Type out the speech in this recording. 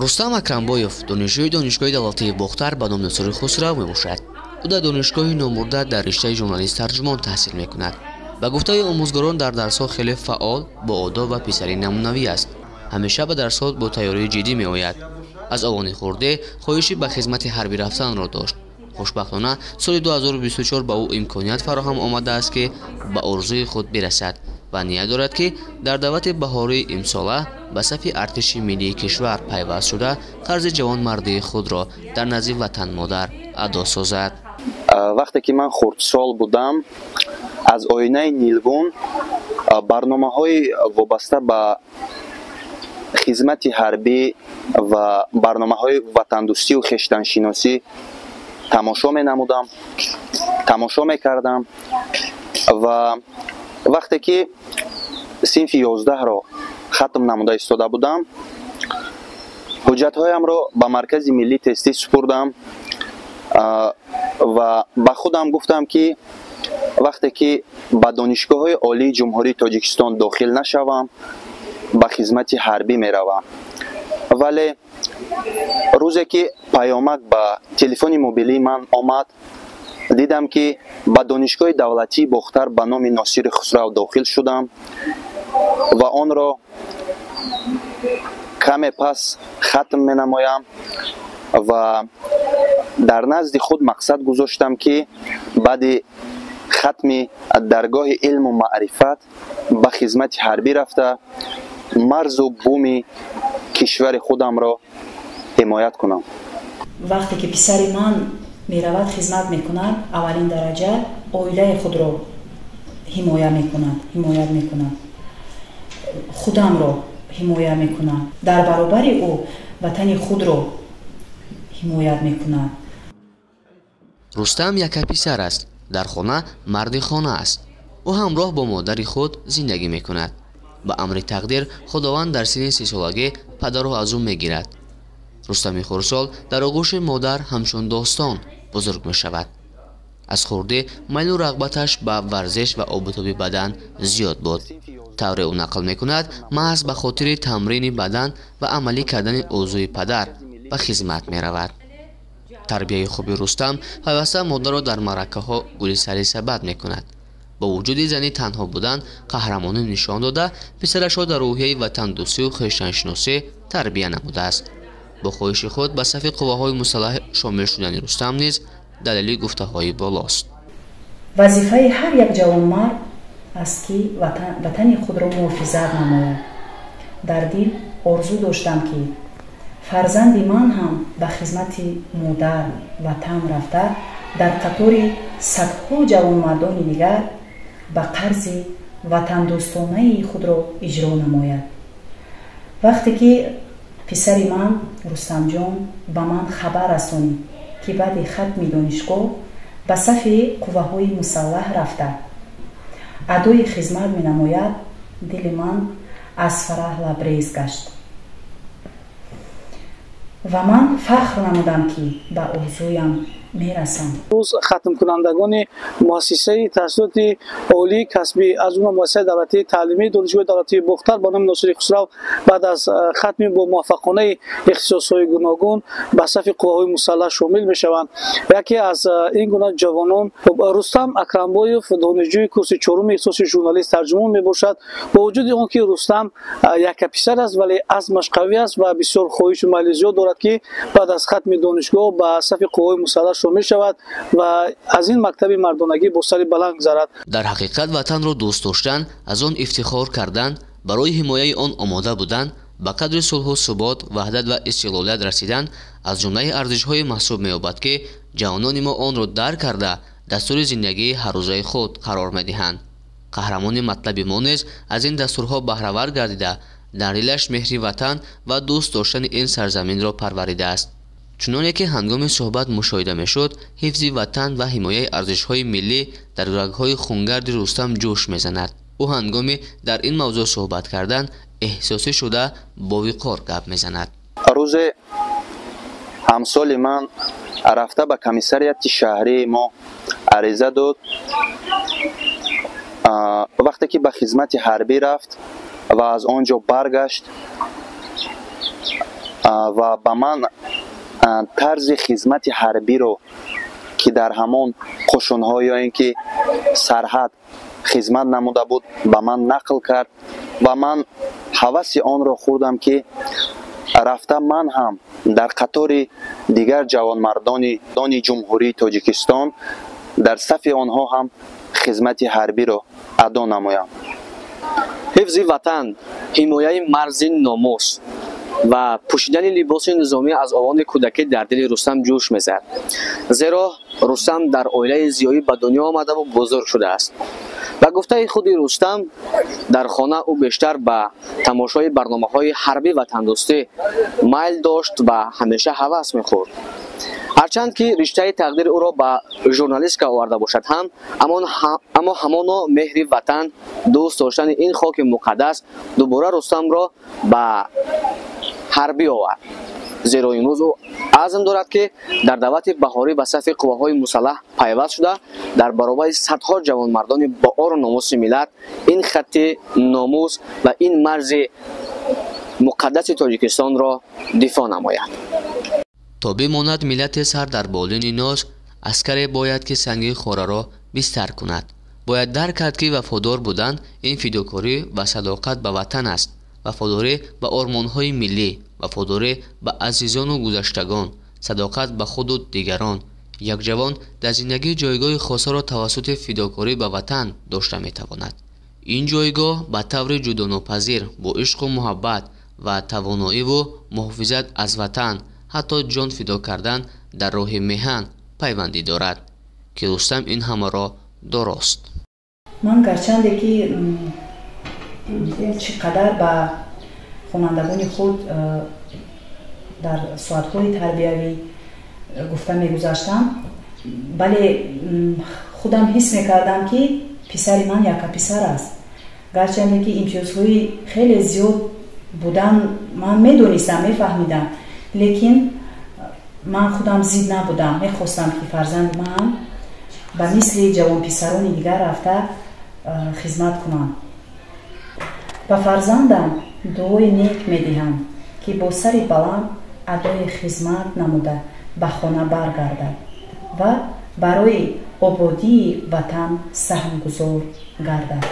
Рустам Акрамбоев донишҷӯи Донишгоҳи давлатии Бохтар ба номи Носири Хусрав мебошад. Ӯ дар донишгоҳи номбурда дар риштаи журналист-тарҷумон таҳсил мекунад. Ба гуфтаи омӯзгорон, дар дарсҳо хеле фаъол, боодоб ва писари намунавӣ аст. Ҳамеша ба дарсҳо бо тайёрии ҷиддӣ меояд. Аз овони хурде хоҳиши ба хизмати ҳарбӣ рафтанро дошт. Хушбахтона, соли 2024 ба ӯ имконият фароҳам омадааст, ки ба орзуи худ бирасад ва ният дорад, ки дар даъвати баҳории имсола ба сафи артиши миллии кишвар пайваст шуда, қарзи ҷавонмардии худро дар назди ватанмодар адо созад. Вақте ки ман хурдсол будам, аз оинаи нилгун барномаҳои вобаста ба хизмати ҳарбӣ ва барномаҳои ватандӯстию хештаншиносӣ тамошо менамудам, тамошо мекардам ва вақте ки синфи 11-ро хатм намуда истода будам, ҳуҷҷатҳоямро ба Маркази миллии тестӣ супурдам ва ба худам гуфтам, ки вақте ки ба донишгоҳҳои олии Ҷумҳурии Тоҷикистон дохил нашавам, ба хизмати ҳарбӣ меравам. Вале рӯзе ки паёмак ба телефони мобилии ман омад, дидам, ки ба Донишгоҳи давлатии Бохтар ба номи Носири Хусрав дохил шудам ва онро каме пас хатм менамоям ва дар назди худ мақсад гузоштам, ки баъди хатми даргоҳи илму маърифат ба хизмати ҳарбӣ рафта, марзу буми кишвари худамро ҳимоят кунам. Вақте ки писари ман меравад, хизмат мекунад, аввалин дараҷа оилаи худро ҳимоя мекунад, ҳимоят мекунад, худамро ҳимоя мекунад, дар баробари ӯ ватани худро ҳимоят мекунад. Рустам яка писар аст. Дар хона марди хона аст. Ӯ ҳамроҳ бо модари худ зиндагӣ мекунад. Ба амри тақдир Худованд дар синни 3-солагӣ падарро аз ӯ мегирад. Рустами хурдсол дар оғӯши модар ҳамчун достон бузург мешавад. Аз хурдӣ майлу рағбаташ ба варзиш ва обутоби бадан зиёд буд. Тавре ӯ нақл мекунад, маҳз ба хотири тамрини бадан ва амалӣ кардани орзуи падар ба хизмат меравад. Тарбияи хуби Рустам пайваста модарро дар маъракаҳо гули сари сабад мекунад. Бо вуҷуди зани танҳо будан, қаҳрамонӣ нишон дода, писарашро дар рӯҳияи ватандӯстию хештаншиносӣ тарбия намудааст. Бо хоҳиши худ ба сафи қувваҳои мусаллаҳ шомил шудани Рустам низ далели гуфтаҳои болост. Вазифаи ҳар як ҷавонмард аст, ки ватани худро муҳофизат намояд. Дар дил орзу доштам, ки фарзанди ман ҳам ба хизмати модар ватан рафта, дар қатори садҳо ҷавонмардони дигар ба қарзи ватандӯстонаи худро иҷро намояд. Вақте ки писари ман Рустамҷон ба ман хабар расонид, ки баъди хатми донишгоҳ ба сафи қувваҳои мусаллаҳ рафта, адои хизмат менамояд, дили ман аз фараҳ лабрез гашт ва ман фахр намудам, ки ба орзуям мерасам. Рӯз хатмкунандагони муассисаи таҳсилоти олии касбӣ, аз ҷумла Муассисаи давлатии таълимии Донишгоҳи давлатии Бохтар ба номи Носири Хусрав, баъд аз хатми бомуваффақонаи ихтисосҳои гуногун ба сафи қувваҳои мусаллаҳ шомил мешаванд. Яке аз ин гуна ҷавонон Рустам Акрамбоев, донишҷӯи курси чоруми ихтисоси журналист тарҷумон мебошад. Бо вуҷуди он ки Рустам яка писар аст, вале азмаш қавӣ аст ва бисёр хоҳишу майли зиёд дорад, ки баъд аз хатми донишгоҳ ба сафи қувваҳои мусаллаҳ шомил шавад ва аз ин мактаби мардонагӣ бо сари баланд гузарад. Дар ҳақиқат, ватанро дӯст доштан, аз он ифтихор кардан, барои ҳимояи он омода будан, ба қадри сулҳу субот, ваҳдат ва истиқлолият расидан аз ҷумлаи арзишҳое маҳсуб меёбад, ки ҷавонони мо онро дарк карда, дастури зиндагии ҳаррӯзаи худ қарор медиҳанд. Қаҳрамони матлаби мо низ аз ин дастурҳо баҳравар гардида, дар дилаш меҳри ватан ва дӯст доштани ин сарзаминро парваридааст. Чуноне ки ҳангоми суҳбат мушоҳида мешуд, ҳифзи ватан ва ҳимояи арзишҳои миллӣ дар рагҳои хунгарди Рустам ҷӯш мезанад. Ӯ ҳангоми дар ин мавзӯъ суҳбат кардан эҳсосӣ шуда, бовиқор гап мезанад. Рӯзе ҳамсоли ман рафта ба комиссарияти шаҳрии мо ариза дод. Вақте ки ба хизмати ҳарбӣ рафт ва аз он ҷо баргашт, Ва ба ман тарзи хизмати ҳарбиро, ки дар ҳамон қушунҳо ё ин ки сарҳад хизмат намуда буд, ба ман нақл кард ва ман ҳаваси онро хӯрдам, ки рафта ман ҳам дар қатори дигар ҷавонмардони дони Ҷумҳурии Тоҷикистон дар сафи онҳо ҳам хизмати ҳарбиро адо намоям. Ҳифзи ватан, ҳимояи марзи номус ва пӯшидани либоси низомӣ аз овони кӯдакӣ дар дили Рустам ҷӯш мезад, зеро Рустам дар оилаи зиёӣ ба дунё омадаву бузург шудааст. Ба гуфтаи худи Рустам, дар хона ӯ бештар ба тамошои барномаҳои ҳарбӣ ватандӯстӣ майл дошт ва ҳамеша ҳавас мехӯрд. Ҳарчанд ки риштаи тақдири ӯро ба журналистика оварда бошад ҳам, аммо ҳамоно меҳри ватан, дӯст доштани ин хоки муқаддас дубора Рустамро ба ҳарбӣ овард, зеро имрӯз ӯ азм дорад, ки дар даъвати баҳорӣ ба сафи қувваҳои мусаллаҳ пайваст шуда, дар баробари садҳо ҷавонмардони бо ору номуси миллат ин хатти номус ва ин марзи муқаддаси Тоҷикистонро дифоъ намояд. То бимонад миллате сар дар болини ноз, аскаре бояд, ки санги хораро бистар кунад. Бояд дарк кард, ки вафодор будан ин фидокорӣ ва садоқат ба ватан аст, вафодорӣ ба ормонҳои миллӣ, вафодорӣ ба азизону гузаштагон, садоқат ба худу дигарон. Як ҷавон дар зиндагӣ ҷойгоҳи хосаро тавассути фидокорӣ ба ватан дошта метавонад. Ин ҷойгоҳ ба таври ҷудонопазир бо ишқу муҳаббат ва тавоноиву муҳофизат аз ватан, ҳатто ҷон фидо кардан дар роҳи меҳан пайвандӣ дорад, ки Рустам ин ҳамаро дорост. Ман гарчанде ки чӣ қадар ба хонандагони худ дар соатҳои тарбиявӣ гуфта мегузаштам, бале, худам ҳис мекардам, ки писари ман яка писар аст. Гарчанде ки имтиёзҳои хеле зиёд будан ман медонистам, мефаҳмидам, лекин ман худам зид набудам. Мехостам, ки фарзанди ман ба мисли ҷавонписарони дигар рафта хизмат кунанд. Ба фарзандам дуои нек медиҳам, ки бо сари баланд адои хизмат намуда ба хона баргардад ва барои ободии ватан саҳмгузор гардад.